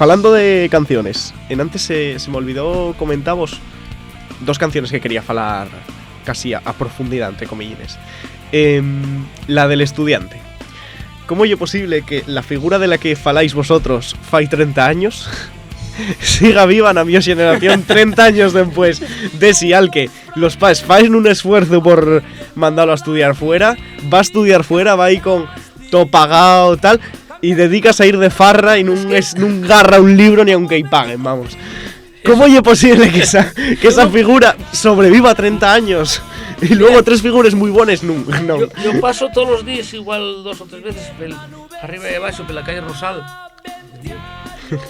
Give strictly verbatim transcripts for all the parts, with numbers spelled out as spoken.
Falando de canciones, enantes se, se me olvidó comentavos dos canciones que quería falar casi a, a profundidá, entre comillines. Em, la del estudiante. ¿Cómo ye posible que la figura de la que faláis vosotros fai trenta años siga viva na mio xeneración trenta años dempués? De si al que los pais faen un esfuerzo por mandalo a estudiar fuera, va a estudiar fuera, va ahí con to pagao, tal, y dedicas a ir de farra y nun, es, nun garra un libro ni aunque y paguen, vamos. ¿Cómo ye posible que esa, que esa figura sobreviva trenta años y luego tres figures muy bones nun? Non. Yo, yo paso todos los días igual dos o tres veces pel, arriba y abajo por la calle Rosal.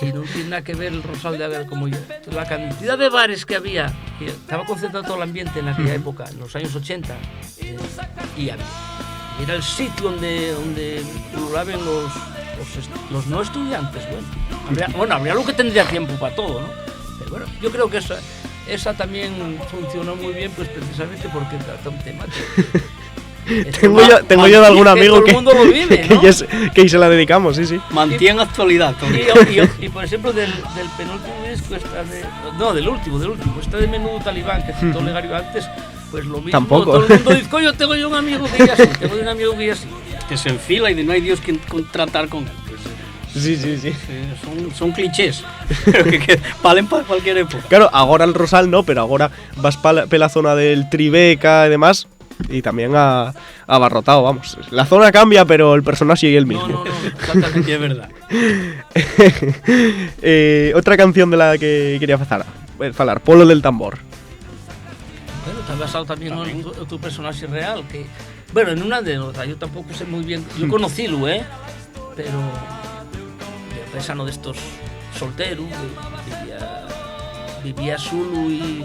Y no tiene nada que ver el Rosal de ahora como yo. La cantidad de bares que había, que estaba concentrado todo el ambiente en aquella época, en los años ochenta, eh, y había, era el sitio donde, donde pululaban los, los est-, los no estudiantes. Bueno, habría, bueno, habría lo que tendría tiempo para todo, ¿no? Pero bueno, yo creo que esa, esa también funcionó muy bien, pues precisamente porque trata un tema que, Tengo yo, tengo yo de algún amigo que, que, que, que se la dedicamos, sí, sí. Mantien actualidá, Toni. Y, y, y, por ejemplo, del, del penúltimo disco, esta de, no, del último, del último, esta de Menudo Talibán, que citó Legario antes, pues lo mismo. Tampoco. Todo el mundo dice, "Coño, tengo yo un amigo que ya sí, tengo un amigo que ya sí". Que se enfila y dice, "No hay Dios quien contratar con él". Pues, sí, sí, sí. Eh, son, son clichés que, que valen para cualquier época. Claro, agora el Rosal no, pero agora vas pa la, pela zona del Tribeca y demás, y también ha, ha abarrotado, vamos. La zona cambia, pero el personaje es el mismo. No, no, no, exactamente, es verdad. Eh, otra canción de la que quería falar, eh, falar, Polo del Tambor. Bueno, está basado también en tu, tu personaje real, que, bueno, en una anécdota, yo tampoco sé muy bien, yo conocílo, ¿eh? Pero yo paisano de estos solteros, que vivía, vivía solo y,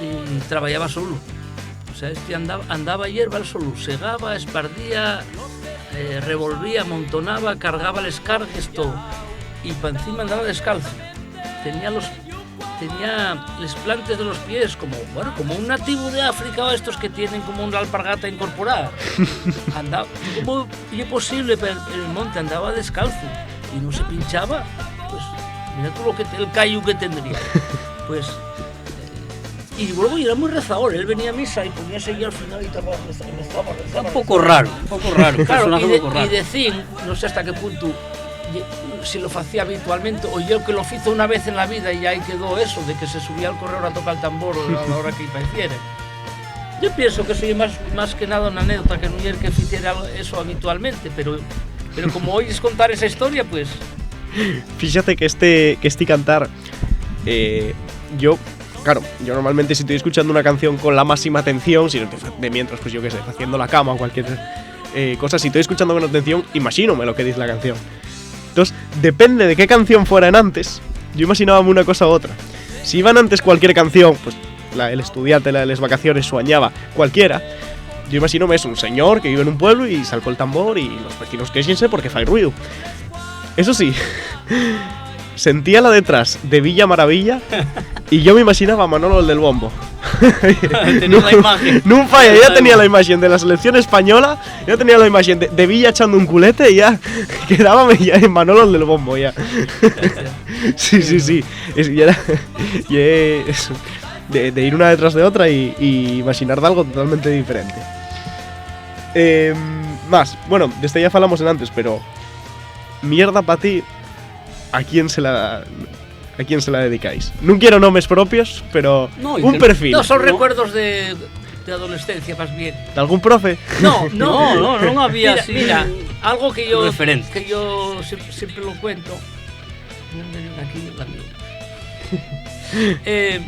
y trabajaba solo. O sea, este andaba, andaba hierba al solo, segaba, espardía, eh, revolvía, amontonaba, cargaba les cargues, todo. Y pa encima andaba descalzo. Tenía los, tenía les plantes de los pies como, bueno, como un nativo de África o estos que tienen como una alpargata incorporada. Andaba, ¿cómo ye posible? Pero el monte andaba descalzo y no se pinchaba. Pues mira tú lo que te-, el callo que tendría. Pues, eh, y luego era muy rezador, él venía a misa y poníase allí al final y estaba rezando, rezaba, rezaba. Un poco raro, un poco raro, un personaje un poco raro. Claro, y de-, y decín, no sé hasta qué punto, ye-, si lo facía habitualmente, o yo que lo fizo una vez en la vida y ahí quedó eso, de que se subía al corredor a tocar el tambor a la hora que pareciera. Yo pienso que eso ye más, más que nada una anécdota, que no ye que ficiera eso habitualmente, pero, pero como oyes contar esa historia, pues. Fíxate que este, que este cantar, eh, yo, claro, yo normalmente si estoy escuchando una canción con la máxima atención, si no te fa-, de mientras, pues yo qué sé, haciendo la cama o cualquier, eh, cosa, si estoy escuchando con atención, imagínome lo que dice la canción. Entonces, depende de qué canción fuera en antes, yo imaginábame una cosa u otra. Si iba en antes cualquier canción, pues la del estudiante, la de les vacaciones, suañaba, cualquiera, yo imaginóme eso, un señor que vive en un pueblo y salcó el tambor y los vecinos quéxense porque fai ruido. Eso sí, sentía la detrás de Villa Maravilla y yo me imaginaba a Manolo el del bombo. Tenía la imagen. Nun falla, ya tenía la imagen de la selección española, ya tenía la imagen de, de Villa echando un culete y ya quedábame ya en Manolo el del bombo, ya. Sí, sí, sí. Es, y era, y eso, de, de ir una detrás de otra y, y imaginar algo totalmente diferente. Em, más, bueno, de este ya falamos en antes, pero mierda pa ti, ¿a quién se la, a quién se la dedicáis? Nun quiero nomes propios, pero no, un perfil. No, son recuerdos de, de adolescencia, más bien. ¿D'algún profe? No, no. No, no, no había así. Mira, mira, algo que yo, referente, que yo siempre, siempre lo cuento. Aquí, la mía. Eh,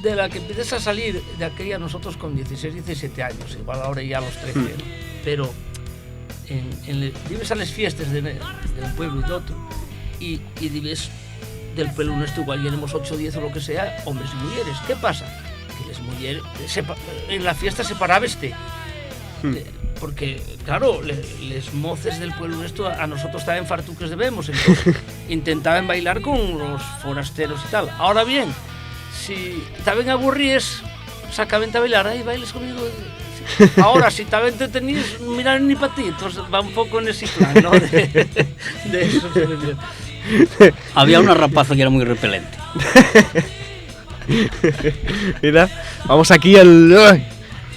de la que empiezas a salir de aquella, nosotros con dieciséis, diecisiete años, igual ahora ya a los trece, ¿no? Pero en, en le-, dives a les fiestes de, de un pueblo y de otro, y, y dives del pueblo nuestro, igual tenemos ocho, diez o lo que sea, hombres y mujeres. ¿Qué pasa? Que les mujeres, se pa-, en la fiesta separábeste. Eh, porque, claro, le-, les moces del pueblo nuestro a, a nosotros también fartuques debemos, entonces intentaban bailar con los forasteros y tal. Ahora bien, si estaban aburríes, sacaban a bailar, "Ay, bailes conmigo". Ahora, si estaban entretenidos, no miran ni pa ti, entonces va un poco en ese plan, ¿no? De, de eso se refiere. Había una rapaza que era muy repelente. Mira, vamos aquí al...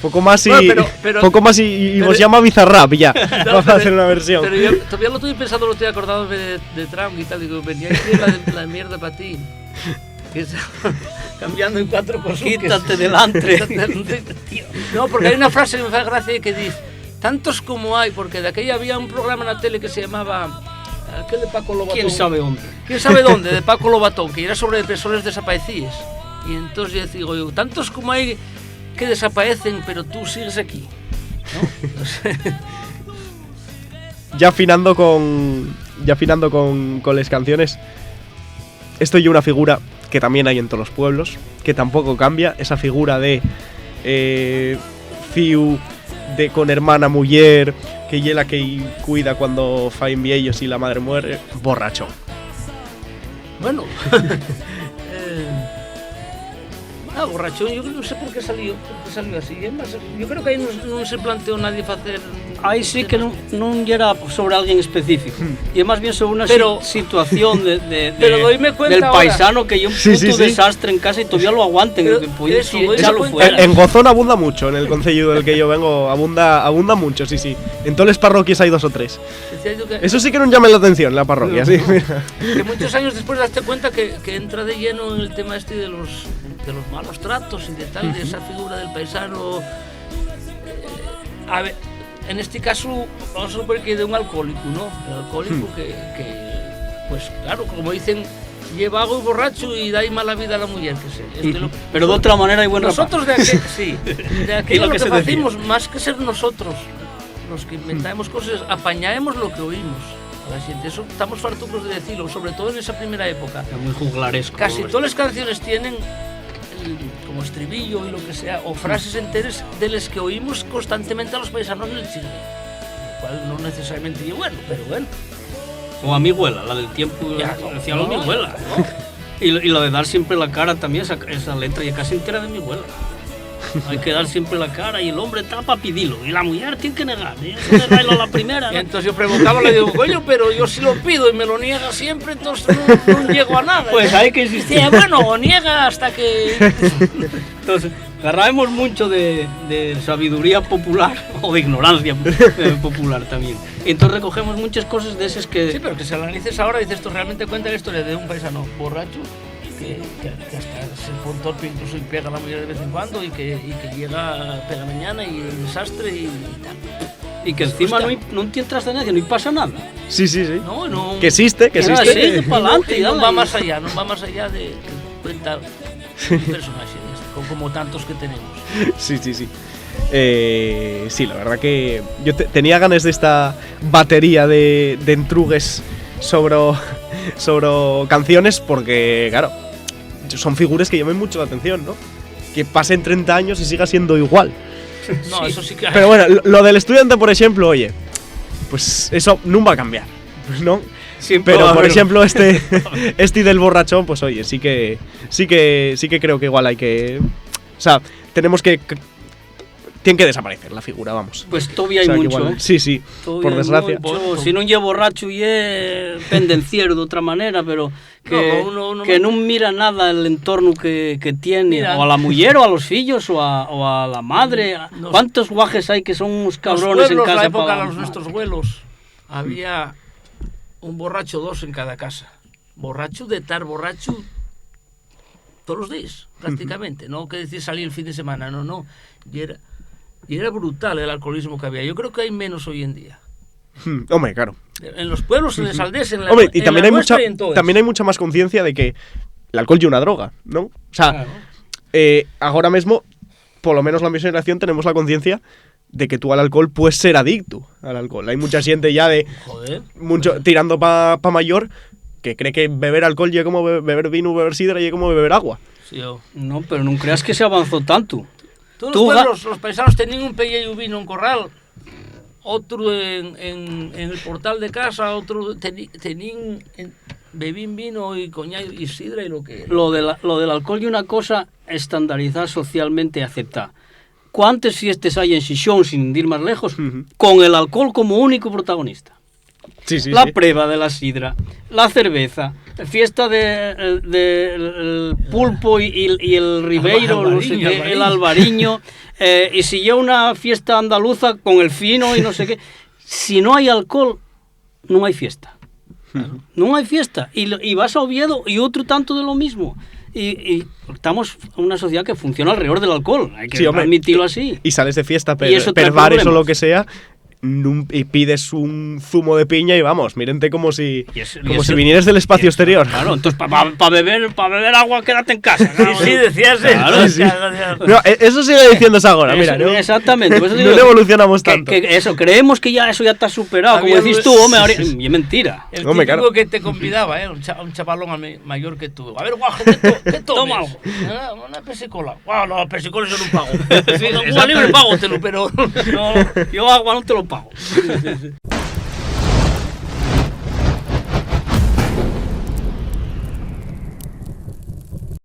Poco más y, bueno, pero, pero, poco más y, y vos llama Bizarrap, ya. No, vamos a hacer una versión. Pero yo todavía lo estoy pensando, lo estoy acordado de, de Trump y tal. Digo, venía aquí la, la mierda para ti. Que es cambiando en cuatro cosas. Quítate delante. No, porque hay una frase que me hace gracia que dice: "Tantos como hay", porque de aquella había un programa en la tele que se llamaba, aquel de Paco Lobatón. ¿Quién sabe dónde? ¿Quién sabe dónde? De Paco Lobatón, que era sobre personas desaparecidas. Y entonces yo digo yo, tantos como hay que desaparecen, pero tú sigues aquí, ¿no? Ya afinando con, ya afinando con, con les canciones, esto ye una figura que tamién hai en tolos pueblos, que tampoco cambia, esa figura de, eh, fíu de, con hermana, muyer, que ye la que-y cuida cuando faen vieyos y la madre muere, borrachón. Bueno. Eh, ah, borrachón, yo no sé por qué salió, por qué salió así. Y además, yo creo que ahí no, no se planteó nadie facer... Ahí sí que nun, nun yera sobre alguien específico. Y más bien sobre una si-, pero, situación de, de, de, pero doime cuenta del ahora, paisano que ye un... Sí, puto sí, sí. Desastre en casa y todavía lo aguanten. Pero que podía eso, doime cuenta. Echarlo fuera. En, en Gozón abunda mucho, en el concello del que yo vengo, abunda, abunda mucho, sí, sí. En todas las parroquias hay dos o tres. Decía yo que... Eso sí que nun llama la atención, la parroquia, no, sí, no. Mira. Que muchos años después daste cuenta que, que entra de lleno en el tema este de los, de los malos tratos y de tal, de esa figura del paisano. Eh, a ver, en este caso, vamos a suponer que de un alcohólico, ¿no? El alcohólico que, que, pues claro, como dicen, lleva algo borracho y da mala vida a la mujer, que sé. Esto es lo que... Pero de otra manera hay buen rapazo. Nosotros de aquel, sí, de aquello lo que se decía. Lo que facimos, más que ser nosotros los que inventaemos cosas, apañaemos lo que oímos a la xente. Eso estamos fartucos de decirlo, sobre todo en esa primera época. Era muy juglaresco. Casi todas las canciones tienen el, como estribillo y lo que sea, o frases enteres de las que oímos constantemente a los paisanos en el chile. Lo cual no necesariamente es bueno, pero bueno. O a mi güela, la del tiempo, ya, decía lo, no, mi güela, ¿no? Y lo, y lo de dar siempre la cara también, esa, esa letra ya casi entera de mi güela. Hay que dar siempre la cara y el hombre está pa pidilo y la mujer tiene que negar, ¿eh? Eso de darlo a la primera, ¿no? Y entonces yo preguntaba, le digo, "Coño, pero yo si lo pido y me lo niega siempre, entonces no, no llego a nada", ¿no? Pues hay que insistir. Dice, "Bueno, o niega hasta que..." Entonces, agarramos mucho de, de sabiduría popular o de ignorancia, eh, popular también. Entonces recogemos muchas cosas de esas que... Sí, pero que si analices ahora, dices, "Tú realmente cuenta la historia de un paisano borracho que, que, que hasta se pone torpe, incluso y pega a la mujer de vez en cuando, y que, y que llega, pega mañana y el desastre y, y tal". Y que encima no hay, no tiene trascendencia, no pasa nada. Sí, sí, sí. No, no. Que existe, que existe. Sigue pa'lante, y no, y no va más allá, no va más allá de, de cuenta un personaje de este, co-, como tantos que tenemos. Sí, sí, sí. Eh, sí, la verdad que yo te-, tenía ganes de esta batería de, de entrugues sobre, sobre canciones porque, claro, son figures que llamen mucho la atención, ¿no? Que pasen trenta años y siga siendo igual. No, sí. Eso sí que... Pero bueno, lo, lo del estudiante, por ejemplo, oye, pues eso nun va a cambiar, ¿no? Siempre va a haber. Pero, por ejemplo, este, este del borrachón, pues oye, sí que, sí que, sí que creo que igual hay que, o sea, tenemos que, que, tiene que desaparecer la figura, vamos. Pues todavía hay mucho, ¿eh? O sea, que igual, sí, sí, por desgracia. Todavía hay mucho. Si nun ye borracho, ye pendenciero de otra manera, pero que, no, uno, uno que no nun mira nada el entorno que, que tiene, mira, o a la mujer, o a los fillos, o a, o a la madre. Nos... ¿Cuántos guajes hay que son unos cabrones en casa? Los pueblos, la época de los nuestros abuelos, había un borracho, dos en cada casa. Borracho de tar borracho todos los días, prácticamente. No que decir salir el fin de semana, no, no. Y era, y era brutal el alcoholismo que había. Yo creo que hay menos hoy en día. Hmm, hombre, claro. En los pueblos, en las aldeas, en la, hombre, y en también la hay nuestra mucha, y en todas. También hay mucha más conciencia de que el alcohol es una droga, ¿no? O sea, claro, eh, ahora mismo, por lo menos la mi generación, tenemos la conciencia de que tú al alcohol puedes ser adicto al alcohol. Hay mucha gente ya de... Joder. Mucho, tirando pa, pa mayor, que cree que beber alcohol ye como be-, beber vino, beber sidra, ye como beber agua. Sí, yo. No, pero no creas que se avanzó tanto. Todos los pueblos, los paisanos tenían un pelleyu vino en corral, otro en, en, en el portal de casa, otro teni-, tenían en, bebín vino y coñac y sidra y lo que... Lo del, lo del alcohol y una cosa estandarizada, socialmente aceptada. ¿Cuántes fiestes hay en Xixón, sin ir más lejos, con el alcohol como único protagonista? Sí, sí, la sí. Prueba de la sidra, la cerveza, fiesta de, de, el pulpo y, y, y el ribeiro, no sé qué, el albariño. Eh, y si yo una fiesta andaluza con el fino y no sé qué, si no hay alcohol, no hay fiesta. No hay fiesta. Y, y vas a Oviedo y otro tanto de lo mismo. Y, y estamos en una sociedad que funciona alrededor del alcohol, hay que sí, admitirlo así. Y sales de fiesta per, y eso per bares o lo que sea, nun, y pides un zumo de piña y vamos, mírente como si, es, como si vinieras del espacio exterior. Claro, entonces para pa, pa beber, pa beber agua, quédate en casa. Sí, sí, decías eso. Claro, sí, sí. No, eso sigue diciéndose ahora, mira, ¿no? Exactamente. Pues no evolucionamos tanto. Que, que eso, creemos que ya eso ya está superado, como decís tú, hombre, ahora, sí, sí, sí. Y es mentira. El típico que te convidaba, ¿eh? Un, cha, un chavalón a mí, mayor que tú. A ver, guajo, ¿qué, to, qué tomes? Toma algo. Ah, una Pepsi Cola. Guau, no, Pepsi Cola yo no pago. Sí, un libre pago, te lo, pero no, yo agua no te lo pago. Sí, sí, sí.